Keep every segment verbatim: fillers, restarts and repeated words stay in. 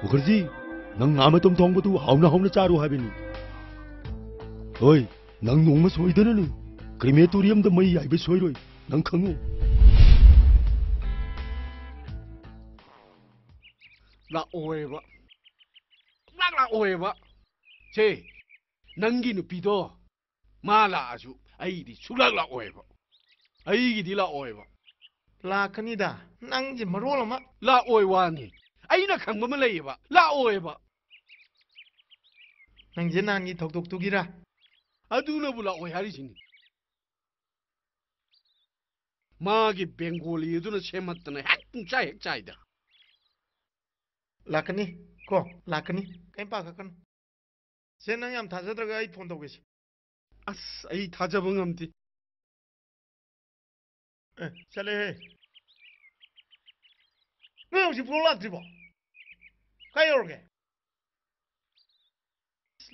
ꯃꯨꯈꯔꯖꯤ, ꯅꯪ ꯉꯥ ꯃꯇꯨꯝ ꯊꯣꯡꯕꯗꯨ ꯍꯥꯎꯅ ꯍꯥꯎꯅ ꯆꯥꯔꯨ ꯍꯥꯏꯕꯅꯤ꯫ ꯍꯣꯏ, ꯅꯪ ꯅꯣꯡꯃ ꯁꯣꯏꯗꯅꯅꯤ ꯀ꯭ꯔꯤꯃꯦꯇꯣꯔꯤꯌꯝꯗ ꯃꯩ ꯌꯥꯏꯕ ꯁꯣꯏꯔꯣꯏ, ꯅꯪ ꯈꯪꯉꯨ꯫ ꯂꯥꯛꯑꯣꯏꯕ꯫ ꯁꯨꯡꯂꯥꯛ ꯂꯥꯛꯑꯣꯏꯕ꯫ ꯁꯦ, ꯅꯪꯒꯤ ꯅꯨꯄꯤꯗꯣ ꯃꯥ ꯂꯥꯛꯑꯁꯨ ꯑꯩꯗꯤ ꯁꯨꯡꯂꯥꯛ ꯂꯥꯛꯑꯣꯏꯕ꯫ ꯑꯩꯒꯤꯗꯤ ꯂꯥꯛꯑꯣꯏꯕ꯫ ꯂꯥꯛꯀꯅꯤꯗ, ꯅꯪꯁꯦ ꯃꯔꯣꯜ ꯑꯃ꯫ ꯂꯥꯛꯑꯣꯏ ꯋꯥꯅꯤ꯫ ꯑꯩꯅ ꯈꯪꯕ ꯑꯃ ꯂꯩꯌꯦꯕ, ꯂꯥꯛꯑꯣꯏꯕ꯫ ꯅꯪꯁꯦ ꯅꯍꯥꯟꯒꯤ ꯊꯧꯗꯣꯛꯇꯨꯒꯤꯔ? ꯑꯗꯨꯅꯕꯨ ꯂꯥꯛꯑꯣꯏ ꯍꯥꯏꯔꯤꯁꯤꯅꯤ꯫ ꯃꯥꯒꯤ ꯕꯦꯡꯒꯣꯂꯤ ꯑꯗꯨꯅ ꯁꯦꯝꯍꯠꯇꯅ ꯍꯦꯛ ꯄꯨꯡꯆꯥꯏ ꯍꯦꯛ ꯆꯥꯏꯗ꯫ ꯂꯥꯛꯀꯅꯤ ꯀꯣ, ꯂꯥꯛꯀꯅꯤ꯫ ꯀꯩꯝ ꯄꯥꯈꯠꯀꯅꯨ꯫ ꯁꯦ, ꯅꯪ ꯌꯥꯝ ꯊꯥꯖꯗ꯭ꯔꯒ ꯑꯩ ꯐꯣꯟ ꯇꯧꯒꯦꯁꯦ꯫ ꯑꯁ, ꯑꯩ ꯊꯥꯖꯕ ꯉꯝꯗꯦ꯫ ꯑꯦ, ꯆꯠꯂꯦꯍꯦ꯫ ꯅꯣꯏ ꯍꯧꯖꯤꯛ ꯐꯥꯎ ꯂꯥꯛꯇ꯭ꯔꯤꯕꯣ? ꯀꯥꯏ ꯌꯧꯔꯒꯦ?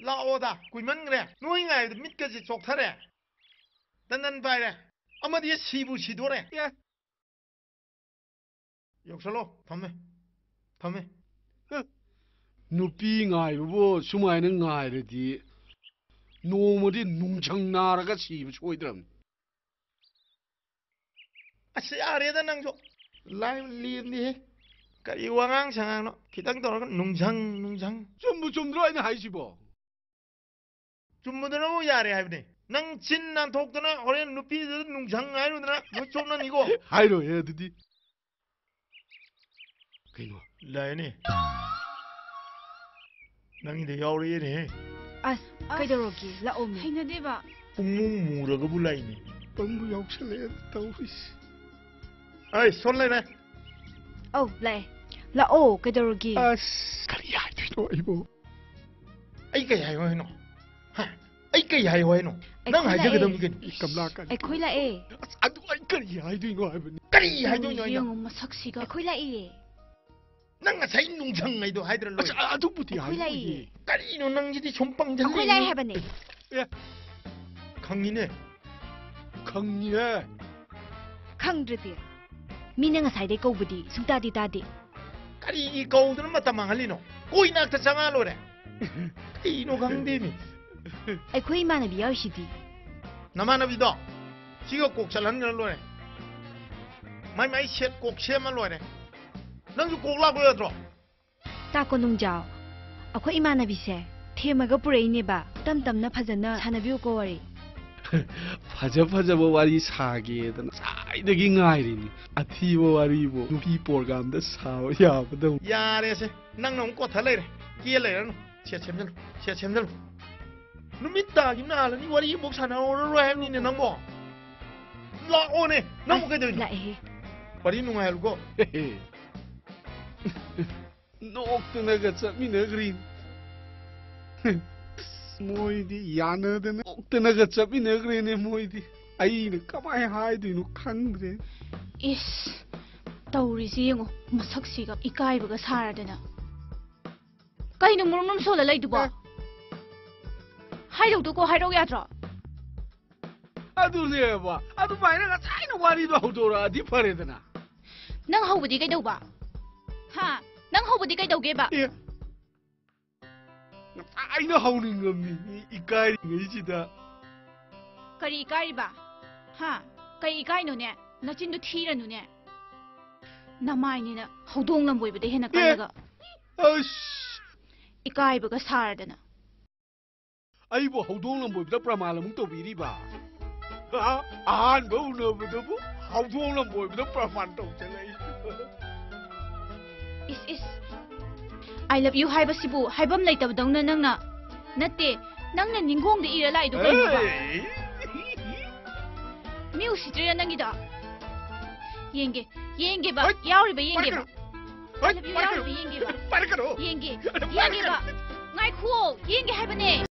ꯂꯥꯛꯑꯣꯗ, ꯀꯨꯏꯃꯟꯈ꯭ꯔꯦ꯫ ꯅꯣꯏ ꯉꯥꯏꯕꯗ ꯃꯤꯠꯀꯁꯦ ꯆꯣꯛꯊꯔꯦ꯫ ꯇꯟꯗꯟ ꯄꯥꯏꯔꯦ꯫ ꯑꯃꯗꯤ ꯁꯤꯕꯨ ꯁꯤꯗꯣꯔꯦ꯫ ꯑꯦ꯫ ꯌꯧꯁꯜꯂꯣ꯫ ꯊꯝꯃꯦ꯫ ꯊꯝꯃꯦ꯫ ꯍ, ꯅꯨꯄꯤ ꯉꯥꯏꯕꯕꯨ ꯁꯨꯃꯥꯏꯅ ꯉꯥꯏꯔꯗꯤ ꯅꯣꯡꯃꯗꯤ ꯅꯨꯡꯁꯪ ꯅꯥꯔꯒ ꯁꯤꯕ ꯁꯣꯏꯗ꯭ꯔꯕꯅꯤ꯫ ꯑꯁ, ꯌꯥꯔꯦꯗ ꯅꯪꯁꯨ꯫ ꯂꯥꯏ ꯂꯦꯝꯗꯦꯍꯦ꯫ ꯀꯔꯤ ꯋꯥꯉꯥꯡ ꯁꯉꯥꯡꯅꯣ? ꯈꯤꯇꯪ ꯇꯧꯔꯒ ꯅꯨꯡꯁꯪ, ꯅꯨꯡꯁꯪ꯫ ꯆꯨꯝꯕꯨ ꯆꯨꯝꯗ꯭ꯔꯣ ꯑꯩꯅ ꯍꯥꯏꯁꯤꯕꯣ? ꯆꯨꯝꯕꯗꯨꯅꯕꯨ ꯌꯥꯔꯦ ꯍꯥꯏꯕꯅꯦ꯫ ꯅꯪ ꯆꯤꯟ ꯅꯥꯟꯊꯣꯛꯇꯅ ꯍꯣꯔꯦꯟ ꯅꯨꯄꯤꯗꯨꯗ ꯅꯨꯡꯁꯪ ꯍꯥꯏꯔꯨꯗꯅ ꯂꯣꯏ ꯆꯣꯞꯅꯅꯤꯀꯣ꯫ ꯍꯥꯏꯔꯣꯏꯍꯦ ꯑꯗꯨꯗꯤ꯫ ꯀꯩꯅꯣ? ꯂꯥꯛꯑꯦꯅꯦ꯫ ꯅꯪꯒꯤꯗ ꯌꯥꯎꯔꯛꯑꯦꯅꯦꯍꯦ꯫ ꯑꯁ, ꯀꯩꯗꯧꯔꯒꯦ? ꯂꯥꯛꯑꯣꯃꯤ꯫ ꯍꯩꯅꯗꯦꯕ꯫ ꯄꯨꯡꯃꯨ ꯃꯨꯔꯒꯕꯨ ꯂꯥꯛꯏꯅꯦ꯫ ꯄꯪꯕꯨ ꯌꯥꯎꯁꯜꯂꯛꯑꯦ ꯇꯧꯔꯤꯁꯦ꯫ ꯑꯩ ꯁꯣꯟ ꯂꯩꯔꯦ꯫ ꯑꯧ, ꯂꯥꯛꯑꯦ꯫ ꯂꯥꯛꯑꯣ, ꯀꯩꯗꯧꯔꯒꯦ? ꯑꯁ, ꯀꯔꯤ ꯍꯥꯏꯗꯣꯏꯅꯣ ꯑꯩꯕꯣ? ꯑꯩ ꯀꯩ ꯍꯥꯏꯌꯣ ꯍꯥꯏꯅꯣ? ꯍꯥ? ꯑꯩ ꯀꯩ ꯍꯥꯏꯌꯣ ꯍꯥꯏꯅꯣ? ꯅꯪ ꯑꯩꯈꯣꯏ ꯍꯥꯏꯖꯒꯗꯕꯅꯤ ꯂꯥꯛꯑꯦ꯫ ꯀꯩꯅꯣ? ꯏꯁ, ꯀꯃꯂꯥ ꯀꯔꯤ? ꯑꯩꯈꯣꯏ ꯂꯥꯛꯑꯦ꯫ ꯑꯁ, ꯑꯗꯨ ꯑꯩ ꯀꯔꯤ ꯍꯥꯏꯗꯣꯏꯅꯣ ꯍꯥꯏꯕꯅꯤ? ꯀꯔꯤ ꯍꯥꯏꯗꯣꯏꯅꯣ ꯍꯥꯏꯅꯣ? ꯌꯦꯡꯉꯨ ꯃꯁꯛꯁꯤꯒ꯫ ꯑꯩꯈꯣꯏ ꯂꯥꯛꯏꯌꯦ꯫ ꯅꯪ ꯉꯁꯥꯏ ꯅꯨꯡꯁꯪ ꯍꯥꯏꯗꯣ ꯍꯥꯏꯗ꯭ꯔ ꯂꯣꯏꯔꯦ꯫ ꯑꯁ, ꯑ-, ꯑꯗꯨꯕꯨꯗꯤ ꯑꯩꯈꯣꯏ ꯍꯥꯏꯔꯣꯏꯌꯦ꯫ ꯂꯥꯛꯏꯌꯦ꯫ ꯀꯔꯤꯅꯣ ꯅꯪꯁꯤꯗꯤ ꯁꯨꯝ ꯄꯪꯖꯜꯂꯛꯏ꯫ ꯑꯩꯈꯣꯏ ꯂꯥꯛꯑꯦ ꯍꯥꯏꯕꯅꯦ꯫ ꯑꯦ, ꯈꯪꯉꯤꯅꯦ꯫ ꯈꯪꯉꯤꯍꯦ꯫ ꯈꯪꯗ꯭ꯔꯗꯤ? ꯃꯤꯅ ꯉꯁꯥꯏꯗꯩ ꯀꯧꯕꯗꯤ ꯁꯨꯡꯇꯥꯗꯤ ꯇꯥꯗꯦ꯫ ꯀꯔꯤꯒꯤ ꯀꯧꯗꯅ ꯃꯇꯝ ꯃꯥꯡꯍꯜꯂꯤꯅꯣ? ꯀꯣꯏ ꯏꯅꯥꯛꯇ ꯆꯪꯉꯛꯑ ꯂꯣꯏꯔꯦ꯫ ꯀꯩꯅꯣ ꯈꯪꯗꯦꯃꯤ꯫ ꯑꯩꯈꯣꯏ ꯏꯃꯥꯟꯅꯕꯤ ꯌꯥꯎꯔꯤꯁꯤꯗꯤ꯫ ꯅꯃꯥꯟꯅꯕꯤꯗꯣ ꯁꯤꯒ ꯀꯣꯛ ꯆꯠꯍꯟꯈ꯭ꯔ ꯂꯣꯏꯔꯦ꯫ ꯃꯥꯏ ꯃꯥꯏ ꯁꯦꯠ ꯀꯣꯛ ꯁꯦꯝꯃ ꯂꯣꯏꯔꯦ꯫ ꯅꯪꯁꯨ ꯀꯣꯛ ꯂꯥꯛꯄ ꯌꯥꯗ꯭ꯔꯣ? ꯇꯥꯀꯣ ꯅꯨꯡꯖꯥꯎ, ꯑꯩꯈꯣꯏ ꯏꯃꯥꯟꯅꯕꯤꯁꯦ ꯊꯦꯝꯃꯒ ꯄꯨꯔꯛꯏꯅꯦꯕ꯫ ꯇꯝ ꯇꯝꯅ ꯐꯖꯅ ꯁꯥꯟꯅꯕꯤꯌꯨꯀꯣ ꯋꯥꯔꯤ꯫ ꯐꯖ ꯐꯖꯕ ꯋꯥꯔꯤ ꯁꯥꯒꯦꯗꯅ ꯉꯁꯥꯏꯗꯒꯤ ꯉꯥꯏꯔꯤꯅꯤ꯫ ꯑꯊꯤꯕ ꯋꯥꯔꯤꯕꯨ ꯅꯨꯄꯤ ꯄ꯭ꯔꯣꯒ꯭ꯔꯥꯝꯗ ꯁꯥꯕ ꯌꯥꯕꯗꯧ꯫ ꯌꯥꯔꯦꯁꯦ, ꯅꯪꯅ ꯑꯃꯨꯛ ꯀꯣꯠꯊ ꯂꯩꯔꯦ꯫ ꯀꯦ ꯂꯩꯔꯅꯨ꯫ ꯁꯦꯠ ꯁꯦꯝꯖꯜꯂꯨ, ꯁꯦꯠ ꯁꯦꯝꯖꯜꯂꯨ꯫ ꯅꯨꯃꯤꯠ ꯇꯥꯈꯤꯕꯅ ꯍꯥꯜꯂꯅꯤ, ꯋꯥꯔꯤ ꯑꯃꯨꯛ ꯁꯥꯟꯅꯍꯧꯔꯔꯣꯏ ꯍꯥꯏꯕꯅꯤꯅꯦ ꯅꯪꯕꯣ꯫ ꯂꯥꯛꯑꯣꯅꯦ, ꯅꯪꯕꯨ ꯑꯁ, ꯀꯩꯗꯧꯔꯤꯅꯣ? ꯂꯥꯛꯑꯦꯍꯦ꯫ ꯋꯥꯔꯤ ꯅꯨꯡꯉꯥꯏꯍꯜꯂꯨꯀꯣ꯫ ꯅꯣꯛꯇꯅꯒ ꯆꯠꯃꯤꯟꯅꯈ꯭ꯔꯦ꯫ ꯃꯣꯏꯗꯤ ꯌꯥꯅꯗꯅ ꯅꯣꯛꯇꯅꯒ ꯆꯠꯃꯤꯟꯅꯈ꯭ꯔꯦꯅꯦ ꯃꯣꯏꯗꯤ꯫ ꯑꯩꯅ ꯀꯃꯥꯏ ꯍꯥꯏꯗꯣꯏꯅꯣ ꯈꯪꯗ꯭ꯔꯦ꯫ ꯏꯁ, ꯇꯧꯔꯤꯁꯤ ꯌꯦꯡꯉꯣ, ꯃꯁꯛꯁꯤꯒ ꯏꯀꯥꯏꯕꯒ ꯁꯥꯔꯗꯅ꯫ ꯀꯩꯅꯣ ꯃꯨꯔꯨꯝ ꯃꯨꯔꯨꯝ ꯁꯣꯜꯂ ꯂꯩꯗꯨꯕꯣ? ꯑꯦ꯫ ꯍꯥꯏꯗꯧꯗꯣ ꯀꯣ ꯍꯥꯏꯔꯧ ꯌꯥꯗ꯭ꯔꯣ? ꯑꯗꯨꯅꯦꯕ, ꯑꯗꯨꯃꯥꯏꯅ ꯉꯁꯥꯏꯅ ꯋꯥꯔꯤꯗꯣ ꯍꯧꯗꯣꯔꯛꯑꯗꯤ ꯐꯔꯦꯗꯅ꯫ ꯅꯪ ꯍꯧꯕꯗꯤ ꯀꯩꯗꯧꯕ? ꯍꯥ? ꯅꯪ ꯍꯧꯕꯗꯤ ꯀꯩꯗꯧꯒꯦꯕ? ꯑꯦ, ꯉꯁꯥꯏꯅ ꯍꯧꯅꯤꯡꯉꯝꯃꯤ, ꯏꯀꯥꯏꯔꯤꯉꯩꯁꯤꯗ꯫ ꯀꯔꯤ ꯏꯀꯥꯏꯔꯤꯕ? ꯍꯥ? ꯀꯩ ꯏꯀꯥꯏꯅꯣꯅꯦ? ꯅꯆꯤꯟꯗꯨ ꯊꯤꯔꯅꯨꯅꯦ꯫ ꯅꯃꯥꯏꯅꯤꯅ ꯍꯧꯗꯣꯡ ꯂꯝꯕꯣꯏꯕꯗ ꯍꯦꯟꯅ ꯑꯦ, ꯀꯜꯂꯒ꯫ ꯑꯁ! ꯏꯀꯥꯏꯕꯒ ꯁꯥꯔꯗꯅ꯫ ꯑꯩꯕꯨ ꯍꯧꯗꯣꯡ ꯂꯝꯕꯣꯏꯕꯗ ꯄ꯭ꯔꯃꯥꯟ ꯑꯃꯨꯛ ꯇꯧꯕꯤꯔꯤꯕ? ꯍꯥ? ꯑꯍꯥꯟꯕ ꯎꯅꯕꯗꯕꯨ ꯍꯧꯗꯣꯡ ꯂꯝꯕꯣꯏꯕꯗ ꯄ꯭ꯔꯃꯥꯟ ꯇꯧꯁꯜꯂꯛꯏ꯫ ꯏꯁ, ꯏꯁ꯫ "I love you" ꯍꯥꯏꯕꯁꯤꯕꯨ ꯍꯥꯏꯐꯝ ꯂꯩꯇꯕꯗꯧꯅ ꯅꯪꯅ꯫ ꯅꯠꯇꯦ, ꯅꯪꯅ ꯅꯤꯡꯒꯣꯡꯗ ꯏꯔ ꯂꯥꯛꯏꯗꯣ ꯀꯩꯅꯣꯕ? ꯑꯦ! ꯃꯤ ꯎꯁꯤꯠꯇ꯭ꯔꯤꯔ ꯅꯪꯒꯤꯗꯣ? ꯌꯦꯡꯒꯦ, ꯌꯦꯡꯒꯦꯕ, ꯍꯩꯠ! ꯌꯥꯎꯔꯤꯕ ꯌꯦꯡꯒꯦꯕ꯫ ꯄꯥꯏꯔꯛꯀꯅꯨ! ꯍꯩꯠ! I love you ꯄꯥꯏꯔꯛꯀꯅꯨ! ꯌꯥꯎꯔꯤꯕ ꯌꯦꯡꯒꯦꯕ꯫ ꯄꯥꯏꯔꯛꯀꯅꯨ! ꯌꯦꯡꯒꯦ, ꯄꯥꯏꯔꯛꯀꯅꯨ! ꯌꯦꯡꯒꯦꯕ꯫ ꯉꯥꯏꯈꯨꯑꯣ, ꯌꯦꯡꯒꯦ ꯍꯥꯏꯕꯅꯦ꯫